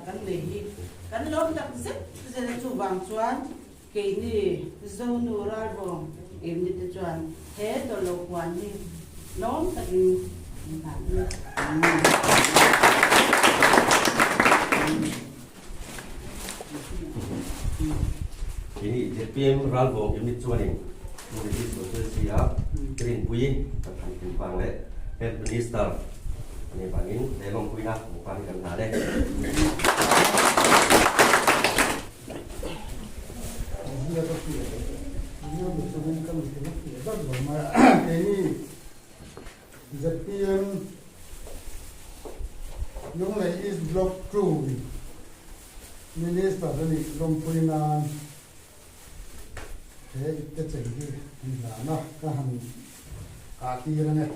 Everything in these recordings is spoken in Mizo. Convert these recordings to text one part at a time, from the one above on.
kan nei hi kan lawm tak zet zet a, chuvang chuan keini Zonu Ralvawng Emni te chuan he tawlh huan hi lawm takin kan hlan a ni. Keini zpm Ralvawng Unit chuanin Community Social si a Rinpui kan han tin vang leh Health Minister a nih vangin he lawmpuina hmuh hi kan hlan e. Zpm Lunglei East Block 2 Minister a nih lawmpui nan he ipte chei hi an hlan a, ka han kah tir ang e.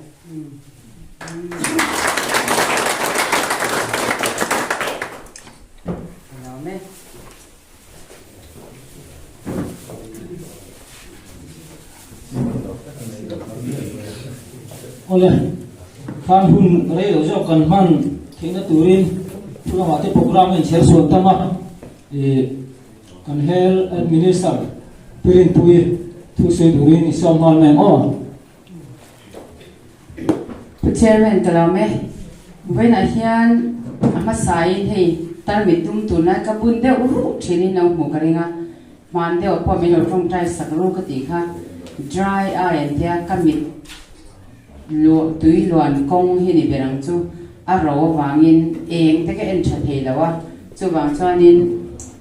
Awle, khan hun rei lo zawk kan hman theihna turin thu lamah te programme a inchher sual tam a, ih kan Health Minister Pi Rinpuii thu sawi turin i sawm nghal mai ang aw. Pu Chairman ka lo me. Vawiinah hian a hmasain hei tarmit dum tunlai ka bun deuh ruh thinin lo hmuh ka ring a, hman deuh pawh min lo tawngtai sak ru ka tih kha dry eye an tia ka mit luah tui luan kawng hi ni ber ang chu a ro avangin eng te ka en tha thei lo a, chuvang chuanin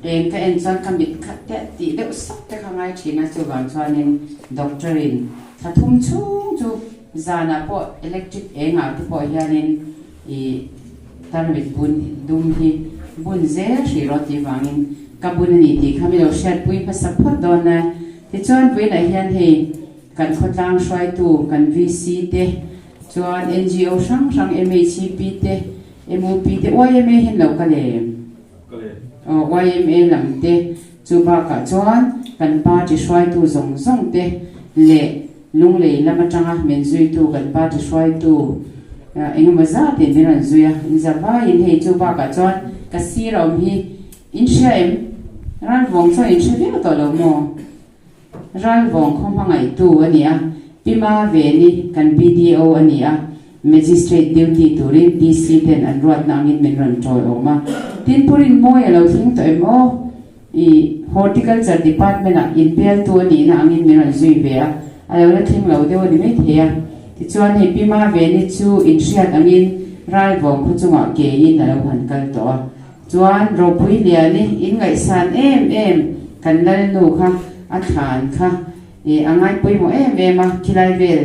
eng ka en chuan ka mit kha te tih deuh sak te kha ngai thin a, chuvang chuanin doctor in Thla thum chhung chu zanah pawh electric engah te pawh hianin i tarmit bun dum hi bun zel hrih rawh tih vangin ka bun a ni tih kha mi lo hriatpui hmasa phawt dawn a. Tichuan puiinah hian hei kan khawtlang hruaitu kan VC te chuan NGO hrang hrang MHEP te MUP te YMA hian lo kal em? Aw YMA lam te Chu bakah chuan kan party hruaitu zawng zawng te leh Lunglei lam atanga min zuitu kan party hruaitu engemaw zatin min rawn zui a, in za vaiin hei chu bakah chuan ka sir a awm hi in hria em? Ralvawng chuan in hre viau tawh lo maw? Ralvawng khaw hmangaihtu a ni a, Pima Veni kan BDO a ni a, Magistrate duty turin DC ten an ruatna angin min rawn tawiawm a. Tin, Pu Rinmawi a lo thleng tawh em aw? I Horticulture Department ah inbialtu a nihna angin min rawn zui ve a, a lo la thleng lo deuh a ni maithei a. Tichuan hei Pi Maveni chu inhriat angin Ralvawng khaw chungah keiin a lo han kal tawh a. Chuan Ropui Liani inngaihsan em em kan Lalnu kha a thlan kha i a ngai pawimawh em em a, khilai vel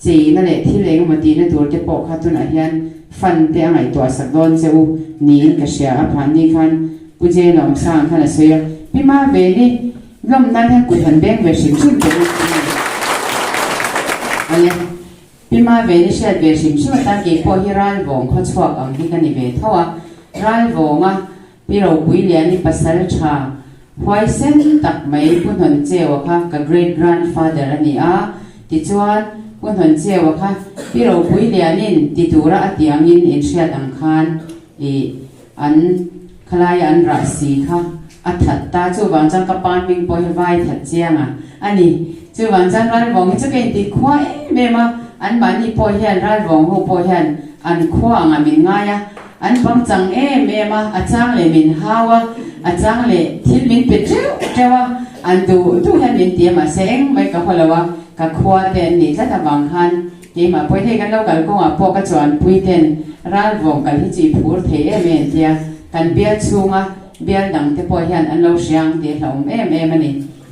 Cheina leh thil engemaw tihna tur te pawh kha tunah hian fund te a ngaihtuah sak dawn che u niin ka hria a, phanni khan Pu Jane Awmsang khan a sawi a, Pi Maveni lawm nan hian kut han beng ve hrim hrim teh u a ni. Pi Maveni hriat ve hrim hrim atan kei pawh hi Ralvawng khaw chhuak ang hi ka ni ve tho a, Ralvawnga Pi Ropui Liani pasal tha huaisen tak mai Pu Hnawncheua kha ka great grandfather a ni a, tichuan Pu Hnawncheua kha Pi Ropui Lianin ti tura a tih angin inhriat ang khan ih an khalaia an rah si kha a that ta, chuvang chuan ka pa hming pawh hi vai that chiang a a ni. Chuvang chuan Ralvawng hi chu ka inti khua em em a, anmahni pawh hian Ralvawng ho pawh hian an khua angah min ngai a, An pangchang em em a, a chang leh min hau a, a chang leh thil min pe teuh teuh a, an duh duh hian min ti a, mahse eng mai ka haw lo a, ka khua te an nih tlat avang khan keimah pawhin hei kan lo kal kawngah pawh ka chuanpui ten ralvawng kal hi chu i phur thei em em tia kan bial chhunga bial dang te pawh hian an lo hria ang tih a hlauhawm em em a ni.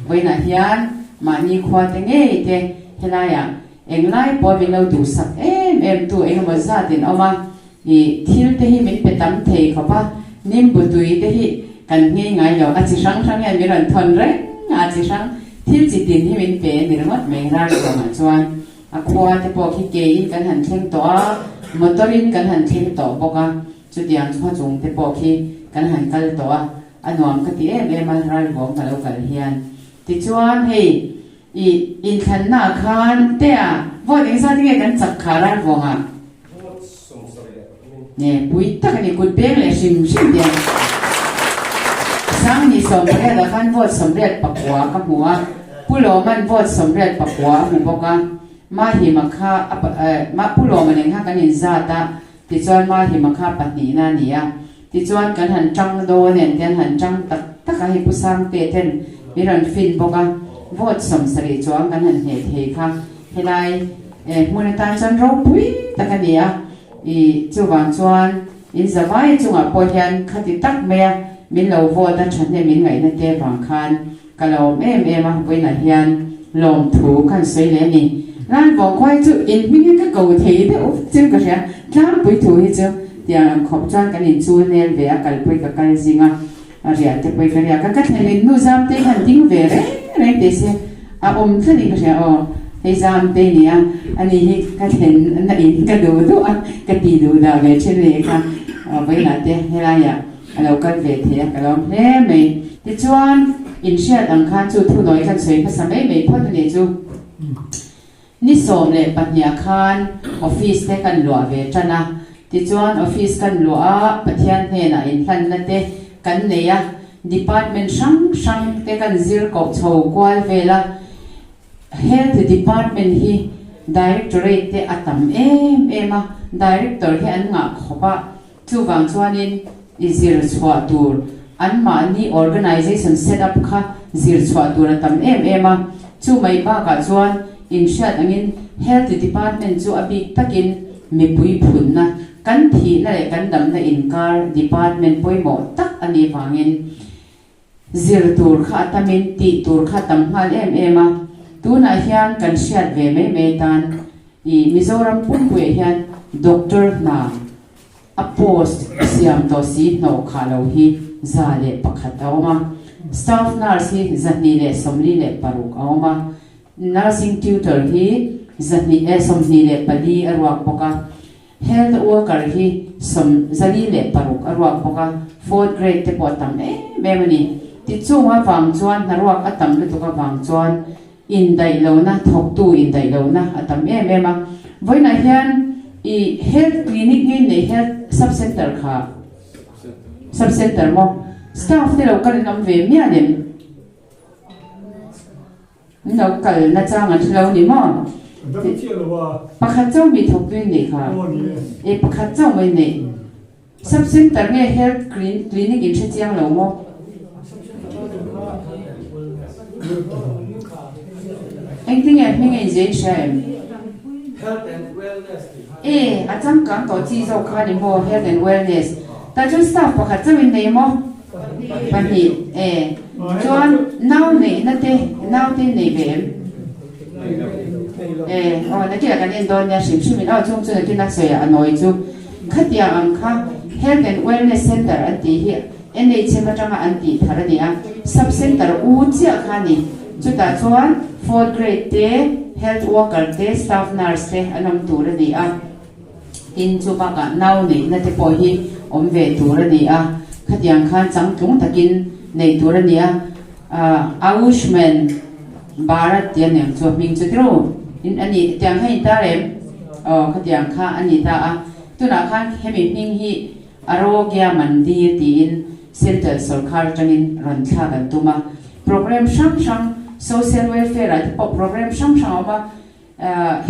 Vawiinah hian mahni khua te ngei te helaiah englai pawh min lo duhsak em em tu engemaw zat in awm a, I thil te hi min pe tam thei khawp a, nimbu tui te hi kan nghei ngai lo, a chi hrang hrang hian min rawn thawn reng a, a chi hrang thil chi tin hi min pe a ni ringawt mai Ralkawngah chuan a khua te pawh khi ke in kan han thleng tawh a, motor in kan han thleng tawh bawk a, chutiang khaw chung te pawh khi kan han kal tawh a, a nuam ka ti em em a Ralvawng ka lo kal hian. Tichuan hei I inthlanna khan tea vote engzat nge kan chak kha Ralvawngah? Nge pui tak a ni kut beng leh hrim hrim te. Sawmpariatah khan vote 89 ka hmu a, Pu Lawma'n vote 89 a hmu bawk a, Mahima kha a Pu Lawma nen khan kan inzat a, tichuan Mahima kha pahnihna a ni a, tichuan kan han tang dawn em te an han tang tak tak a, hei Pu Sangte ten min rawn fin bawk a, vote 70 chuang kan han hneh thei kha helai hmun atan chuan ropui tak a ni a, ih chuvang chuan In zavai chungah pawh hian khati tak maia min lo vote a thahnem in ngaihna te vang khan ka lawm em em a, vawiinah hian lawmthu khan sawi leh a ni. Ralvawng khuai chu in hmingin ka ko thei deuh chu ka hria, tlangpui thu hi chu tiang ang khawp chuan kan inchul nel ve a, kalpui ka kal zing a, a riah te pawh ka riak a, ka thlen in nu Zamtei khan ding ve reng reng teh se a awm tlat in ka hria aw, hei Zamtei nia ani hi ka thlen na in ka duh duh a, ka ti duh dah ve thin a nih kha vawiinah te helaiah a lo kal ve thei a ka lawm hle mai. Tichuan inhriat ang khan chu thunawi khan sawi hmasa mai mai phawt a nih chu. Ni 12 ah khan office te kan luah ve tan a, tichuan office kan luah a, Pathian hnenah inhlanna te kan nei a, department hrang hrang te kan zir koh chho kual vel a, Health department hi directorate te a tam em em a, director hi an ngah khawp a, chuvang chuanin i zir chhuah tur anmahni organization set up kha zir chhuah tur a tam em em a, chu mai bakah chuan inhriat angin Health Department chu a bik takin mipui phunna, kan thihna leh kan damna inkar department pawimawh tak a nih vangin zir tur kha a tamin tih tur kha a tam nghal em em a, tunah hian kan hriat ve mai mai tan i Mizoram pumpuiah hian doctor hna A post siam tawh si hnawh khah lo hi 101 a awm a, staff nurse hi 246 a awm a, nursing tutor hi 224 a ruak bawk a, health worker hi 406 a ruak bawk a, fourth grade te pawh a tam em em a ni. Tichung avang chuan hnaruak a tam lutuk avang chuan Indaih lohna, thawktu indaih lohna a tam em em a. Vawiinah hian i health clinic nge nei health sub center kha sub center maw staff te lo kal in awm ve miah lem in lo kal na chang an hre lo ni maw pakhat chauh mi thawktu in neih kha e pakhat chauh mai neih Sub center nge health clinic in hre chiang lo maw? Engtin nge hming a inzei in hria em? E, a changkang tawh chi zawk kha ni maw health and wellness. Tah chuan staff pakhat chauh in nei maw? Pahnih, e. Chuan nau neihna te, nau te in nei ve em? E, aw nakinah kan en dawn nia hrim hrim in aw chung chu nakin a sawi a nawi chu. Khatiang ang kha Health and Wellness Centre an tih hi NHM atanga an tih thar a ni a, Sub Centre u chiah kha a ni. Chutah chuan Fourth Grade te, Health Worker te, Staff Nurse te an awm tur a ni a. Tin, chu bakah nau neihna te pawh hi awm ve tur a ni a, khatiang khan changtlung takin neih tur a ni a. Ayushman Bharat tih a ni ang chu a hming chu tirh u in a ni tiang kha in tar em? Aw khatiang kha a ni ta a, tunah khan hemi hming hi Arogya Mandir tiin Central sawrkhar atangin rawn thlak an tum a, program hrang hrang social welfare ah te pawh program hrang hrang a awm a,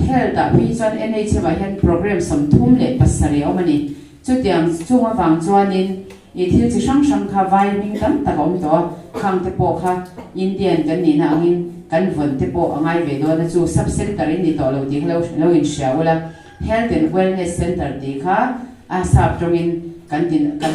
Health ah phei chuan NHM ah hian program 37 a awm a ni. Chutiang chung avang chuanin i thil chi hrang hrang kha vai hming tam tak a awm tawh a, khang te pawh kha Indian kan nihna angin kan vawn te pawh a ngai ve dawn a, chu sub center in ni tawh lo tih kha lo lo inhria ula, Health and Wellness Center tih kha a sap tawngin kan tin kan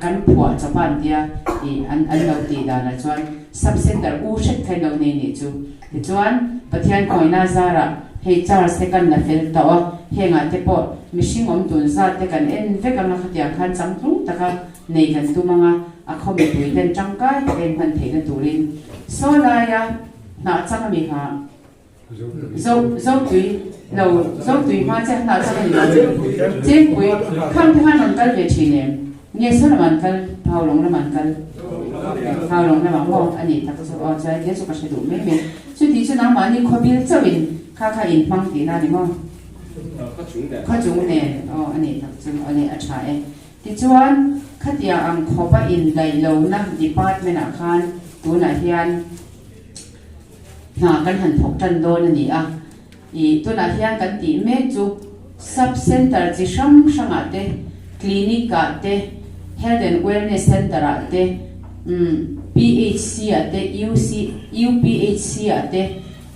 kan phuah chawp a an tia i an an lo tih danah chuan sub center u hret kha in lo nei nih chu. Tichuan, Pathian khawina zarah hei Charles te kan la fel tawh a, hengah te pawh mihring awm tun zat te kan en vek anga khatiang khan changtlung taka nei kan tum anga a khaw mipui ten tangkai taka in hman theihna turin saw laia hnah chang ami kha zo zotui lo zotui hma che hnah chang ani lo chengpui khang te khan rawn kal ve thin em? Nge saw lamah an kal, Phaulawng lamah an kal? Phaulawng lamah maw a nih tak chu aw chuan tia chu ka hre duh mai mai. Chuti chu nangmahni khawbil chauhin kha kha in hmang tihna a ni maw? Khawchung nen aw a nih tak chu aw le a tha e. Tichuan. Khatiang ang khawpa indaih lohna department-ah khan tunah hian hna kan han thawk tan dawn a ni a. Ih, tunah hian kan tih mek chu sub centre chi hrang hrangah te, clinic ah te, health and wellness centre ah te, umm PHC ah te, UC, UPHC ah te,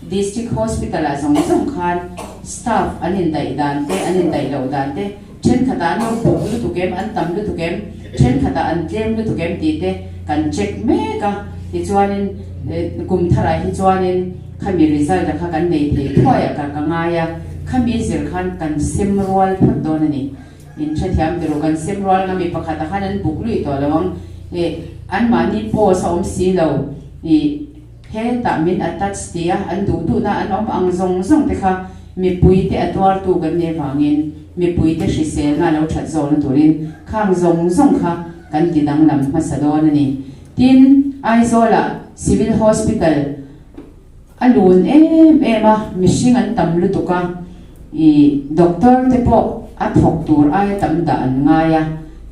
district hospital ah zawng zawng khan staff an indaih dan te, an indaih loh dan te, thenkhatah an lo buk lutuk em, an tam lutuk em, thenkhatah an tlem lutuk em tih te kan check mek a. Tichuanin kum tharah hi chuanin khami result a kha kan nei thei thuai a ka ka ngai a, khami zir khan kan sem rual phawt dawn a ni. In hrethiam ti ru, kan sem rual nga mi pakhat ah khan an buk luih tawh lo ang, ih anmahni post a awm si lo, ih hetah min attach ti a an duh duhna an awm ang zawng zawng te kha mipui te a tuartu kan nih avangin mipui te hriselna a lo that zawkna turin khang zawng zawng kha kan ti danglam hmasa dawn a ni. Tin, Aizawlah Civil Hospital a lun em em a, mihring an tam lutuk a, ih doctor te pawh a thawk tur aia tam dah an ngai a,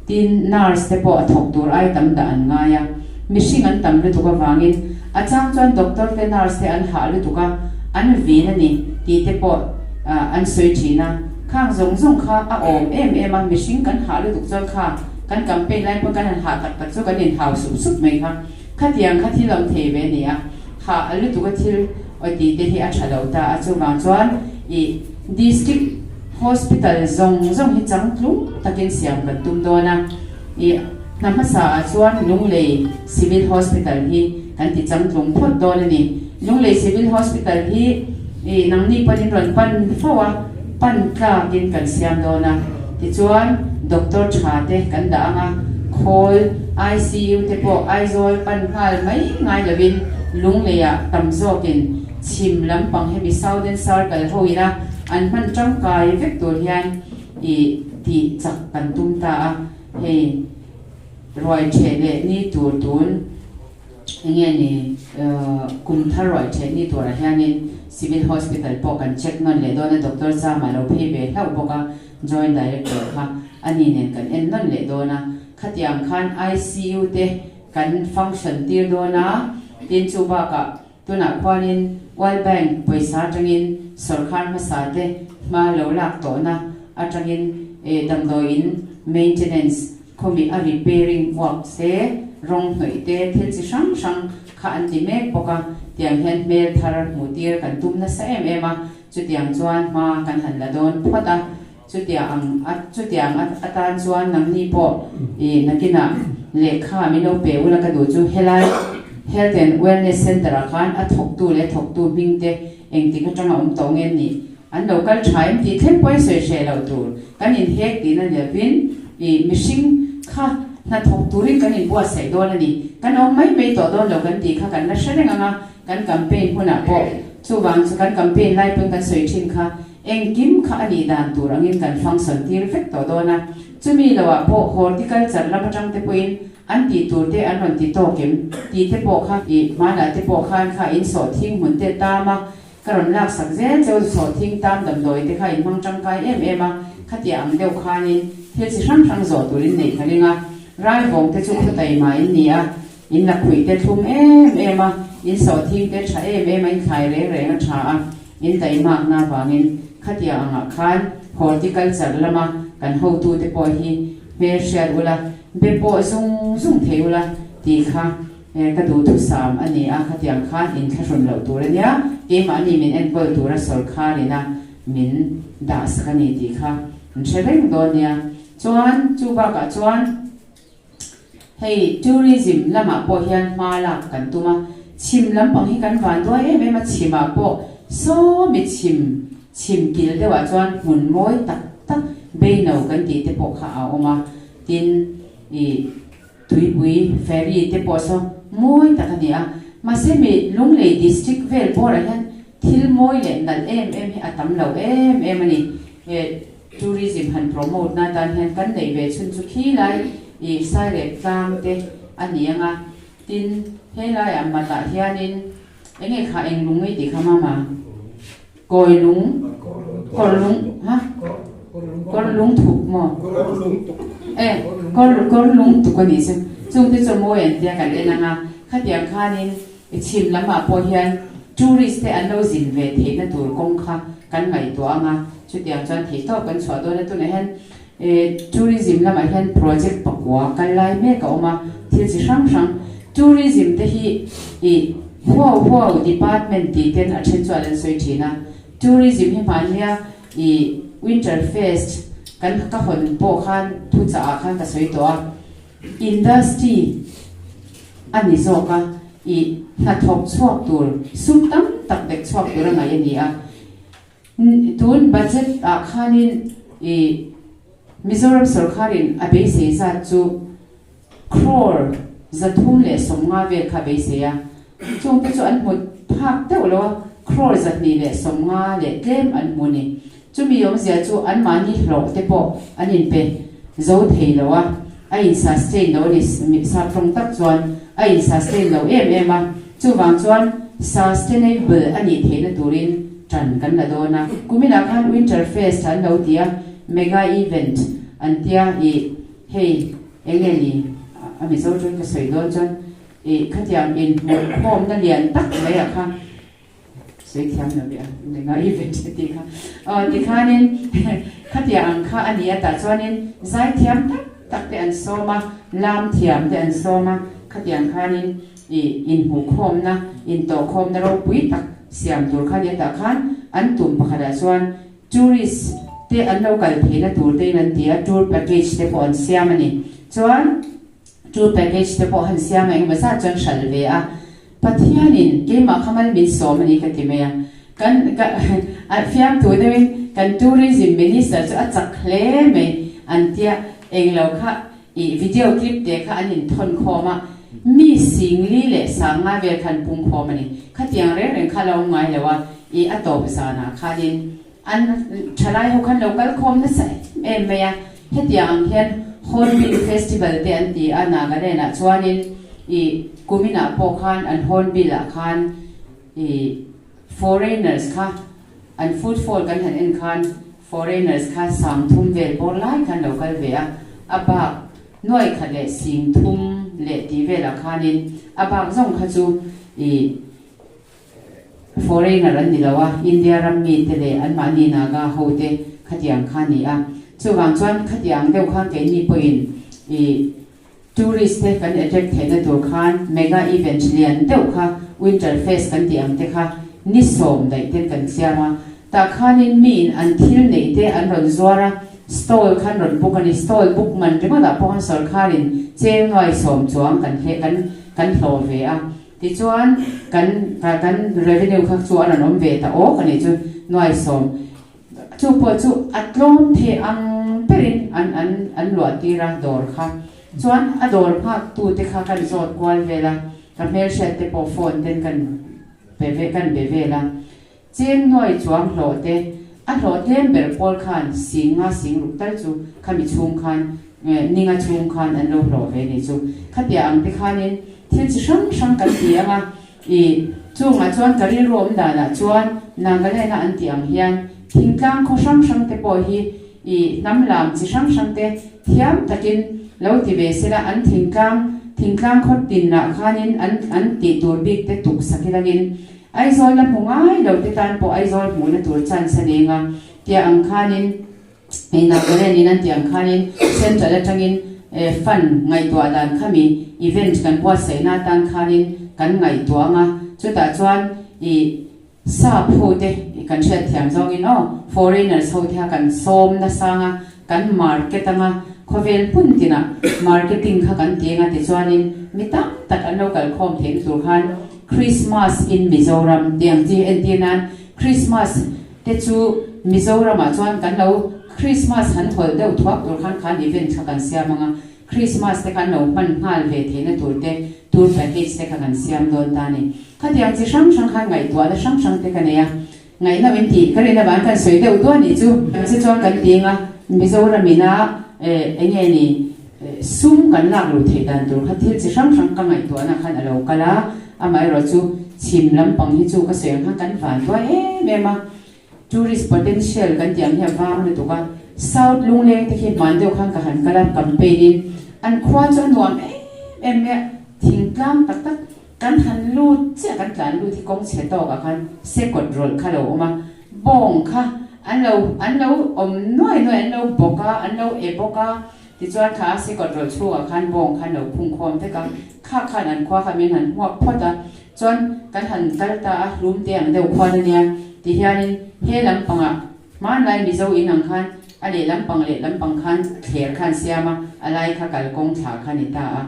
tin nurse te pawh a thawk tur aia tam dah an ngai a, mihring an tam lutuk avangin a chang chuan doctor te nurse te an hah lutuk a, an vin a ni tih te pawh an sawi thin a, khang zawng zawng kha a awm em em a, mihring kan hah lutuk chuan kha kan campaign lai pawh kan han hah tak tak chu kan inhau sup sup mai kha. Khatiang kha thil awm thei ve a ni a, ha a lutuk a thil aw tih te hi a tha lo ta a, chuvang chuan ih District Hospital zawng zawng hi changtlung takin siam kan tum dawn a, ih hna hmasa ah chuan Lunglei Civil Hospital hi kan ti changtlung phawt dawn a ni. Lunglei Civil Hospital hi ih nangni pawhin rawn pan fo a, pan tlakin kan siam dawn a, tichuan doctor tha te kan dah ang a, khawl ICU te pawh Aizawl pan nghal mai ngai lovin Lungleiah tam zawkin chhim lampang hemi Southern Circle ho ina an hman tangkai vek tur hian ih tih chak kan tum ta a, hei ruai theh leh ni tur tun. Enge ni kum thar ruai theh ni turah hianin Civil Hospital pawh kan check nawn leh dawn a, Doctor Chama lo phei ve hlauh bawk a, Joint Director kha a ni nen kan en nawn leh dawn a, khatiang khan ICU te kan function tir dawn a, tin chu bakah tunah khuanin World Bank pawisa atangin sawrkhar hmasa te hma lo lak tawhna atangin damdawiin maintenance Khawmi a repairing work te, rawng hnawih te, thil chi hrang hrang kha an ti mek bawk a, tiang hian hmel thar hmuh tir kan tum nasa em em a, chutiang chuan hma kan han la dawn phawt a, chutiang a chutiang atan chuan nangni pawh i nakinah lehkha min lo pe ula ka duh chu helai Health and Wellness Centre ah khan a thawktu leh thawktu hming te engtik atanga awm tawh nge nih An lo kal tha em tih thleng pawhin sawi hreh loh tur. Kan inhek tihna ni lovin ih mihring kha hnathawk turin kan inbuatsaih dawn a ni. Kan awm mai mai tawh dawn lo kan tih kha kan la hre reng ang a, kan campaign hunah pawh chuvang chu kan campaign lai pawn kan sawi thin kha engkim kha a nih dan tur angin kan function tir vek tawh dawn a. Chumi loah pawh horticulture lam atang te pawhin an tih tur te an rawn ti tawk em tih te pawh kha ih hmanah te pawh khan kha insawhthing hmun te tam a, Ka rawn laksak zel cheu sawhthing tam damdawi te kha in hmang tangkai em em a, khatia ang deuh khanin thil chi hrang hrang zawh tur in neih ka ring a, Raivawng te chu khutai mah in ni a, in la khuih te thlum em em a, in sawhthing te tha em em a, in thlai reng reng a tha a, in taimakna avangin khatia angah khan horticulture lama kan hotu te pawh hi hmelhriat ula, be pawh zung zung thei ula tih kha He ka duhthusam a ni a, khatiang khan inthlahrun loh tur a nia, keimahni min enkawl tura sawrkhar ina min dahsak a ni tih kha an hre reng dawn nia. Chuan chu bakah chuan hei tourism lamah pawh hian hma lak kan tum a, chhim lampang hi kan van duai em em a, chhimah pawh sawmi chhim chhim kil deuhah chuan hmun mawi tak tak beino kan tih te pawh kha a awm a, tin ih Tuipui ferry te pawh saw mawi tak a ni a, mahse mi Lunglei district vel bawrah hian thil mawi leh nalh em em hi a tam lo em em a ni. He tourism han promote na tan hian kan neih ve chhun chu khi lai ih Sairep tlang te a ni ang a, tin helaiah matah hianin eng nge kha eng lung nge tih kha mama? Kawi lung, kawr lung, ha? Kawr lung thuk maw? E. Kawr kawr lung tuk a nih chu. Chungte chu mawi an tia kan en ang a, khatiang khanin i chhim lamah pawh hian tourist te an lo zin ve theihna tur kawng kha kan ngaihtuah ang a, chutiang chuan theihtawp kan chhuah dawn a. Tunah hian tourism lamah hian project pakua kal lai mek a awm a, thil chi hrang hrang tourism te hi i huau huau department tih ten a then chuan an sawi thin a, tourism hi hmannia I Winter Fest kan ka hawn pawh khan thuchah ah khan ka sawi tawh a, industry a ni zawk a, i hnathawk chhuak tur sum tam tak dek chhuak tur a ngaih a ni a. Tun budget ah khanin i Mizoram sorkarin a beisei zat chu crore 350 vel kha a beisei a, chungte chu an hmu phak deuh lo a, crore 250 leh tlem an hmu a ni. Chumi awmzia chu anmahni hlawh te pawh an inpe zo thei lo a, a in sustain lo a ni, sap tawng tak chuan a in sustain lo em em a, chuvang chuan sustainable a nih theihna turin tan kan la dawn a. Kuminah khan Winter Fest an lo ti a, mega event an tia i Hei, eng nge ni a Mizo tawng ka sawi dawn chuan ih khatiang inhmuhkhawmna lian tak mai ah kha sawi thiam lo ve a, mega event a tih kha aw tikhanin khatiang ang kha a ni a tah chuanin zaithiam tak tak te an sawm a, lam thiam te an sawm a, khatiang khanin ih inhmuhkhawmna intawhkhawmna ropui tak siam tur kha a ni a tah khan an tum pakhatah chuan Tourist te an lo kal theihna tur te in an ti a, tour package te pawh an siam a ni. Chuan tour package te pawh han siam a engemaw zat chuan hralh ve a, Pathianin keimah kha mal min sawm a ni ka ti mai a. Kan ka a fiamtu deuhin kan tourism minister chu a chak hle mai an tia, englo kha ih video clip te kha an inthawn khawm a, mi singli leh sanga vel kha an pung khawm a ni. Khatiang reng reng kha a lo awm ngai lo a, ih a tawp zanah khanin an thalai ho khan lo kal khawm nasa em em mai a, hetiang ang hian Hornbill Festival te an ti a, Nagaland ah chuanin ih kuminah pawh khan an Hornbill ah khan ih foreigners kha an footfall kan han en khan Foreigners kha 3000 vel bawr lai khan lo kal ve a, a bak nuai khat leh 3000 leh tih velah khanin a bak zawng kha chu ih foreigner an ni lo a, India ram mite leh anmahni Naga ho te khatiang kha a ni a. Chuvang chuan khatiang deuh khan keini pawhin ih tourist te kan attract theihna tur khan mega event lian deuh kha winter fest kan tih ang te kha ni sawm daih ten kan siam a, tah khanin miin an thil neih te an rawn zuar a, stall khan rawn book a ni, stall book man ringawtah pawh khan sawrkharin cheng nuai sawm chuang kan hle kan kan hlawh ve a, tichuan kan kan revenue kha chu a rawn awm ve ta awk a nih chu nuai sawm. Chu pawh chu a tlawm thei ang berin an an an luah tir a dawr kha. Chuan a dawr nghak tu te kha kan zawt kual vel a, ka hmelhriat te pawh phone ten kan pe ve kan be vel a. Cheng nuai chuang hlawh te, a hlawh tlem ber pawl khan singa sing ruk tal chu khami chhung khan ninga chhung khan an lo hlawh ve ni chu. Khatia ang te khanin thil chi hrang hrang kan ti ang a, I chungah chuan ka rilru awm danah chuan Nagaland-a an tih ang hian thingtlang khaw hrang hrang te pawh hi i hnam lam chi hrang hrang te thiam takin lo ti ve sela an thingtlang thingtlang khaw tinah khanin an an tih tur bik te tuk sak ilangin Aizawl la hmu ngai lo te tan pawh Aizawl hmuhna tur chance a neng a tia ang khanin i Nagaland in an tih ang khanin Central atangin fund ngaihtuah dan khami event kan buatsaihna atan khanin kan ngaihtuah ang a, chutah chuan i sap ho te kan hriatthiam zawngin aw foreigners ho te kha kan sawm nasang a, kan market anga khawvel hmun tinah marketing kha kan ti anga tichuanin mi tam tak an lo kalkhawm theihna tur khan Christmas in Mizoram tih ang chi entir nan Christmas te chu Mizoramah chuan kan lo Christmas han hawlh deuh thuak tur khan khan event kha kan siam ang a, Christmas te kha an lo hman nghal ve theihna tur te tour package te kha kan siam dawn ta a ni. Khatiang chi hrang hrang khan ngaihtuahna hrang hrang te ka nei a, ngaihno in tih ka rin avang khan sawi deuh duah nih chu. Chu chuan kan ti ang a, Mizoram ina eng nge ni sum kan lak luh theih dan tur kha thil chi hrang hrang ka ngaihtuahna khan a lo kal a, Amaherawh chu chhim lampang hi chu ka sawi ang khan kan van tuai em em a, tourist potential kan tih ang hi a vang lutuk a, South Lungleng te khi hman deuh khan ka han kal a, campaign in. An khua chu a nuam em em mai a, thingtlang tak tak kan han lut chiah kan tlan lut hi kawng chhe tawkah khan sekawt rawlh kha lo awm a, bawng kha an lo an lo awm nuai nuai an lo bawk a, an lo e bawk a, tichuan kha sekawt rawlh chhungah khan bawng kha an lo khung khawm vek a, kha khan an khua kha min han hmuak phawt a, chuan kan han kal ta a, hlum te ang deuh khuan a nia, tihianin he lampangah Hmanlai Mizo in ang khan a leh lampang leh lampang khan thler khan siam a, a lai kha kalkawng thla kha ni ta a,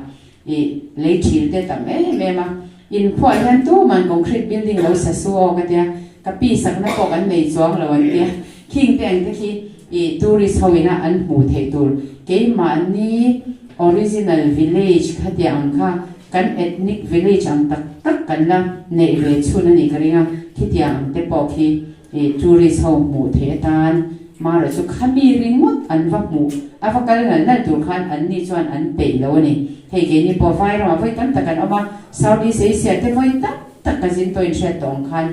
i lei thil te tam em em a. In khuah hian tuman concrete building lo sa su aw ka tia, ka pi sakna pawh kan nei chuang lo an tia, khing te ang te khi i tourist ho ina an hmuh theih tur keimahni original village kha tia ang kha kan ethnic village ang tak tak kan la neih ve chhun a nih ka ring a, khitiang ang te pawh khi I tourist ho hmuh theih atan marawh chu khami ringawt an va hmuh a va kal nalh nalh tur khan an ni chuan an peih lo a ni. Hei keini pawh vai ramah vawi tam tak an awm a, Southeast Asia te vawi tam tak ka zin tawhin hriat tawh ang khan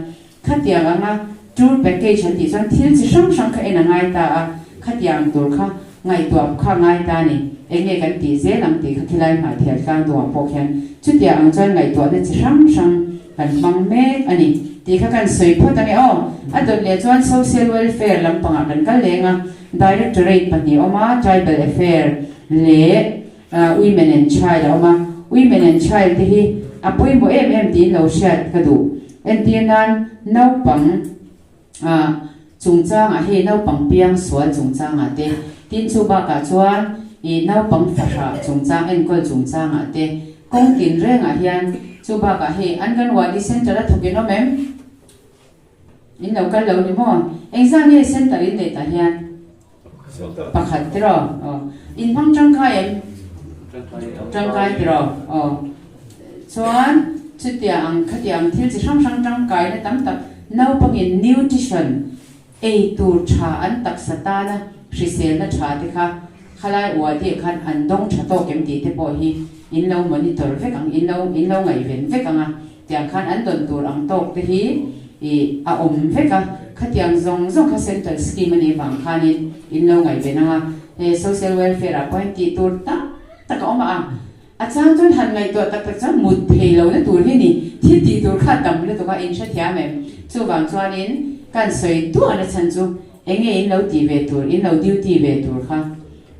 khatiang anga tour package an tih chuan thil chi hrang hrang kha en a ngai ta a, khatiang tur kha ngaihtuah kha ngai ta a ni. Eng nge kan tih zel ang tih kha khilai hmahthial tlang duhah pawh khian chutiang ang chuan ngaihtuahna chi hrang hrang Kan hmang mek a ni tih kha kan sawi phawt ange aw. A dawt leh chuan Social Welfare lampangah kan kal leng a, Directorate pahnih a awm a, Tribal Affair leh Women and Child a awm a. Women and Child te hi a pawimawh em em tiin lo hriat ka duh. Entir nan naupang chungchangah hei naupang piang sual chungchangah te, tin chu bakah chuan ih naupang fahrah chungchang enkawl chungchangah te kawng tin rengah hian chu bakah hei Anganwadi Centre a thawk in awm em? In lo kal lo ni maw? Engzah nge centre in neih tah hian? Pakhat tiraw? Aw. In hmang tangkai em? Tangkai tiraw? Aw. Chuan chutia ang khatia ang thil chi hrang hrang tangkaina tam tak naupangin nutrition ei tur tha an taksa tana hriselna tha te kha khalai uadi khan an dawng tha tawk em tih te pawh hi in lo monitor vek ang in lo in lo ngaihven vek ang a. Tiang khan an dawn tur ang tawk te hi i a awm vek a, khatiang zawng zawng kha central scheme a nih vang khanin in lo ngaihven ang a, he social welfare ah pawh hian tih tur tak tak a awm a, a chang chuan han ngaihtuah tak tak chuan mut thei lo na tur hi ni, thil tih tur kha a tam lutuk a, in hrethiam em? Chuvang chuanin kan sawi duah na chhan chu enge in lo tih ve tur, in lo duty ve tur kha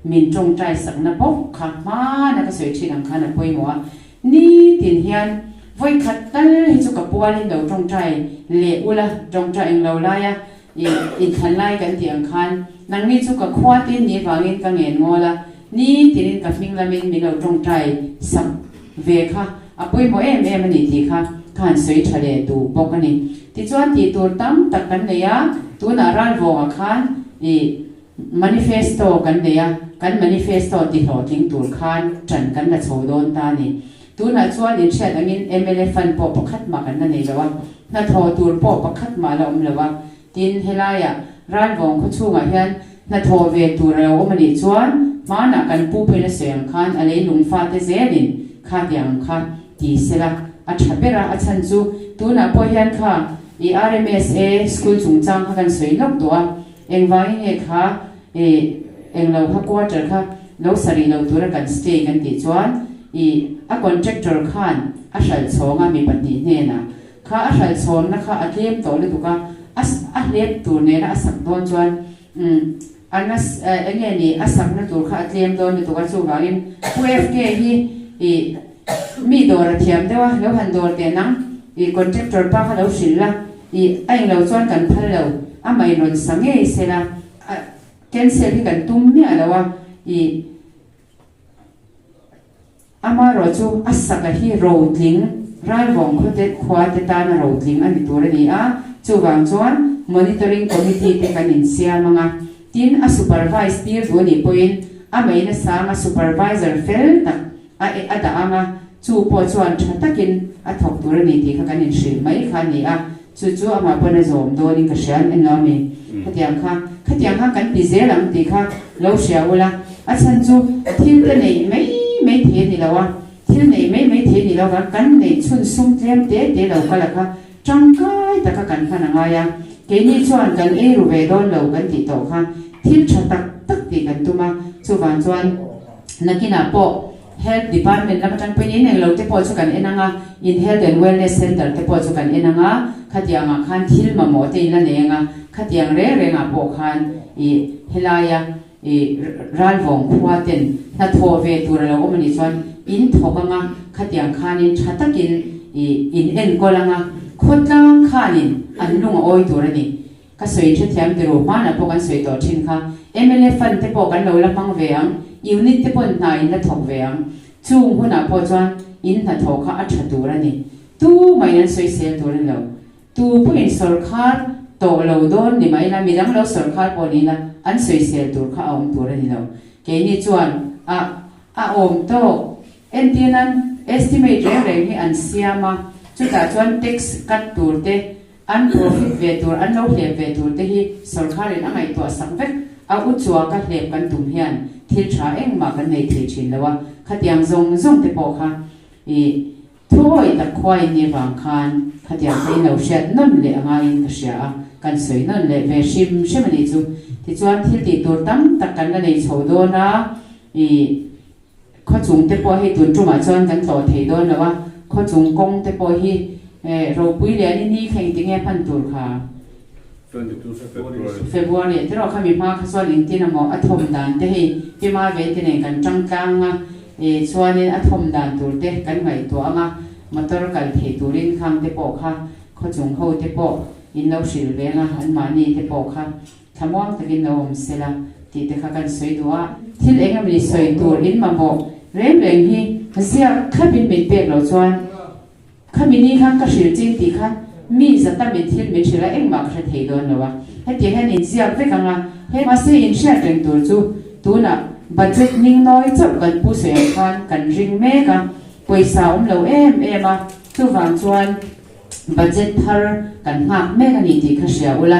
min tawngtai sakna bawk kha hmana ka sawi thin ang khan a pawimawh a, Nitin hian vawi khat tal hi chu ka pualin lo tawngtai leh ula, tawngtai eng lo laia i inthlan lai kan tih ang khan nangni chu ka khua tin ni vangin ka ngen ngawl a, nitinin ka hming lamin min lo tawngtai sak ve kha a pawimawh em em a ni tih kha ka han sawi tha leh duh bawk a ni. Tichuan tih tur tam tak kan nei a, tunah Ralvawngah khan i Manifesto kan nei a, kan manifesto tihlawhtling tur khan ṭan kan la chho dawn ta a ni. Tunah chuan inhriat angin mla fund pawh pakhat mah kan la nei lo a, hnathawh tur pawh pakhat mah la awm lo a. Tin, helaiah Ralvawng khaw chhungah hian hnathawh ve tur a lo awm a nih chuan hmanah kan pu pawhin a sawi ang khan a leilung fate zelin kha tiang ang kha ti sela a ṭha ber a, a chhan chu tunah pawh hian kha i RMSA school chungchang kha kan sawi lawk duh a. Engvangin nge kha i englo kha quarter kha lo sa rih lo tura kan stay kan tih chuan i a contractor khan a hralh chhawng a mi pahnih hnenah kha a hralh chhawnna kha a tlem tawh lutuk a a a hlep tur nena a sak dawn chuan umm an a enge ni a sakna tur kha a tlem dawn lutuk a chuvangin Pu FK hi i mi dawr a thiam deuh a lo han dawr teh nang i contractor pa kha lo hrilh la I a englo chuan kan phal lo, amah in rawn sa ngei sela, a cancel hi kan tum miah lo a, i amarawh chu a saka hi rotling Ralvawng khawte khua te tana rotling a ni tur a ni a, chuvang chuan monitoring committee te kan insiam ang a, tin a supervise tir duh a nih pawhin amah in a sang a supervisor fel tak a a dah ang a, chu pawh chuan tha takin a thawk tur a ni tih kha kan inhrilh mai kha a ni a, chu chu amah pawn a zawm dawnin ka hria en lo a mi, khatiang kha khatiang kha kan ti zel ang tih kha lo hria ula, a chhan chu thil te neih mai mai thei a ni lo a, thil neih mai mai thei a ni lo vang kan neih chhun sum tlem te te lo kal a kha tangkai taka kan hman a ngai a, keini chuan kan ei ru ve dawn lo kan tih tawh kha thil tha tak tak tih kan tum a, chuvang chuan nakinah pawh. Health Department lam atang pawhin in englo te pawh chu kan en ang a, in Health and Wellness Centre te pawh chu kan en ang a, khatiang ah khan thil mamawh te in la nei ang a, khatiang reng reng ah pawh khan ih helaia ih Ralvawng khua ten hnathawh ve tur a lo awm a nih chuan in thawk ang a, khatiang khanin tha takin ih in enkawl ang a, khawtlang khanin an lung a awi tur a ni. Ka sawi hrethiam ti ru, hmanah pawh kan sawi tawh thin kha. Mla fund te pawh kan lo la hmang ve ang, unit te paw'n hna in la thawk ve ang. Chung hunah pawh chuan in hnathawh kha a tha tur a ni. Tu mahin an sawi sel tur a ni lo. Tu pawhin sawrkhar tawh lo dawn ni mai la, midang lo sawrkhar pawh ni la, an sawi sel tur kha a awm tur a ni lo. Keini chuan a a awm tawk. Entirnan estimate reng reng hi an siam a, chutah chuan tax cut tur te, An profit ve tur, an lo hlep ve tur te hi sawrkharin a ngaihtuah sak vek. A u chua ka hlep kan tum hian thil tha engmah kan nei thei thin lo a, khatiang zawng zawng te pawh kha i thuawi tak khuain ni vang khan khatiang kha in lo hriat nawn leh a ngaiin ka hria a, kan sawi nawn leh ve hrim hrim a nih chu. Tichuan thil tih tur tam tak kan la nei chho dawn a, i Khawchung te pawh hei tun tumah chuan kan tlawh thei dawn lo a, khawchung kawng te pawh hi ropui leh an ni kha engti nge hman tur kha? February ah te rawh kha mi hma kha chuan engtin emaw a thawm dan te hei Pima ven te nen kan tang tlang a, chuanin a thawm dan tur te kan ngaihtuah ang a, motor kal thei turin khang te pawh kha khawchung ho te pawh in lo hrilh veng a, anmahni te pawh kha Thlamuang takin lo awm se la tih te kha kan sawi duh a. Thil eng emawni sawi tur in mamawh reng reng hi ziak thlapin min pek loh chuan khami ni khan ka hrilh ching tih kha mi za tamin thil min hrilh a engmah ka hre thei dawn lo a. Hetiang hian in ziak vek ang a, he mahse in hriat reng tur chu tunah budget ning nawi chauh kan pu sawi ang khan kan ring mek a, pawisa awm lo em em a, chuvang chuan Budget thar kan nghak mek a ni tih kha hria ula,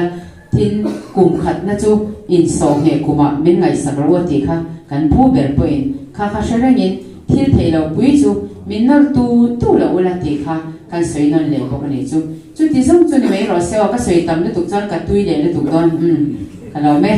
tin kum khatna chu insawhngheh kumah min ngaihsak ro a tih kha kan pu ber pawhin kha kha hre rengin thil theih lo pui chu min nawr tu tu lo ula tih kha kan sawi nawn leh bawk a nih chu. Chuti zawng chu ni mai rawh se aw, ka sawi tam lutuk chuan ka tui leh lutuk dawn, umm ka lo me.